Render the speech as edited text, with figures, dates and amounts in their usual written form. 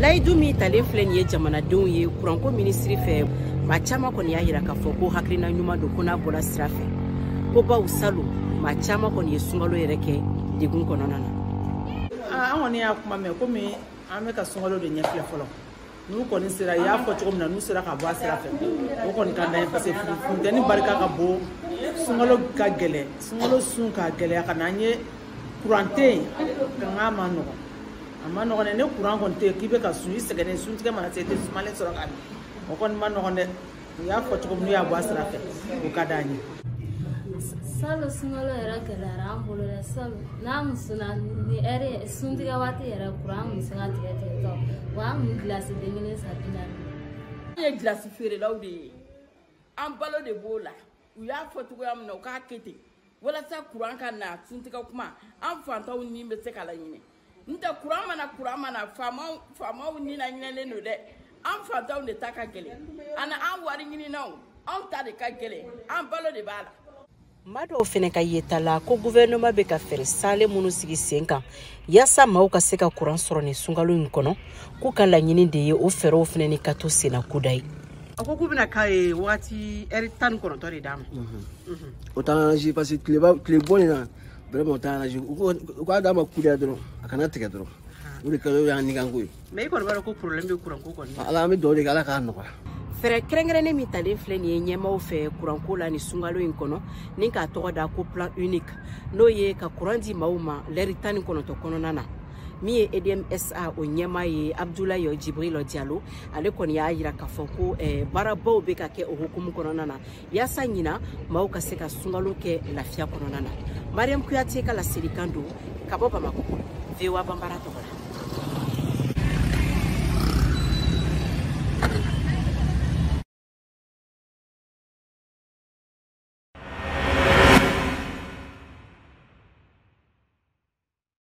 Layidu min talen filɛ nin ye jamanadenw ye kuranko minisiri fɛ, maa caman kɔni y'a yira k'a fɔ ko hakilina ɲuman don, ko n'a bɔra sira fɛ, ko baw salon maa caman kɔni ye sunkalo yɛrɛ kɛ degun kɔnɔna na. An kɔni y'a kuma mɛn, komi an bɛ ka sunkalo de ɲɛfilɛ fɔlɔ. N'u kɔni sera, i y'a fɔ cogo min na, n'u sera ka bɔ a sira fɛ, o kɔni ka d'an ye, parce que funteni barika ka bon, sunkalo ka gɛlɛn, sunkalo sun ka gɛlɛya ka na an ye, kuran tɛ yen, nka ma nɔgɔn, a ma nɔgɔn dɛ. Ne kuran kɔni tɛ yen k'i bɛ ka sun, i sɛgɛnnen, suntigɛ mana se, i tɛ sumalen sɔrɔ ka min, o kɔni ma nɔgɔn dɛ. U y'a fɔ cogo min, n'u y'a bɔ a sira fɛ, o ka d'an ye. Salon sunkalo yɛrɛ gɛlɛyara an bolo dɛ. Salon n'an kun sunna ni ɛri suntigɛ waati yɛrɛ, kuran kun bɛ se ka tigɛ tigɛ tɔ wa an kun gilasi den kelen san 40. An ye gilasi feerelaw de ye, an balo de b'o la. U y'a fɔ cogoya min na, u k'a kɛ ten walasa kuran ka na suntigɛ kuma, an fantanw ni bɛ se ka laɲinɛ. N tɛ kuran mana, kuran mana, faamaw ni laɲinɛlen don dɛ, an fantanw de ta ka gɛlɛn, ani an wari ɲininaw, anw ta de ka gɛlɛn, an balo de b'a la. Maa dɔw fɛnɛ ka yeta la ko gouvernement bɛ ka fɛɛrɛ salen minnu sigi sen kan yaasa maaw ka se ka kuran sɔrɔ nin sunkalo in kɔnɔ, k'u ka laɲini de ye o fɛɛrɛw fɛnɛ ni ka to senna kuda ye. A ko k'u bɛna k'a ye wagati ɛri 19 de d'a ma. O t'an arrange, parce que tileba tile bɔ nin na, vraiment o t'an arrange. U k'a d'a ma kuda dɔrɔn, a kana tigɛ dɔrɔn, o de ka o y'an nikanko ye. Mais i kɔni b'a dɔn ko problème bɛ kuranko kɔni na. Ala, an bɛ dugawu de kɛ, Ala k'a nɔgɔya. Fɛɛrɛ kɛrɛnkɛrɛnnen min talen filɛ nin ye ɲɛmaaw fɛ kuranko la ni sunkalo in kɔnɔ, ni k'a tɔgɔ da ko plan unique, n'o ye ka kuran di maaw ma lɛri 19 kɔnɔna na. Min ye EDMSA o ɲɛmaa ye, Abdoulaye Djibril Diallo, ale kɔni y'a yira k'a fɔ ko baarabaw bɛ ka kɛ o hukumu kɔnɔna na yaasa ɲina maaw ka se ka sunkalo kɛ lafiya kɔnɔna na. Mariam Kuyate ka laselikan don ka bɔ Bamakɔ, VOA Banbara tɔgɔ la.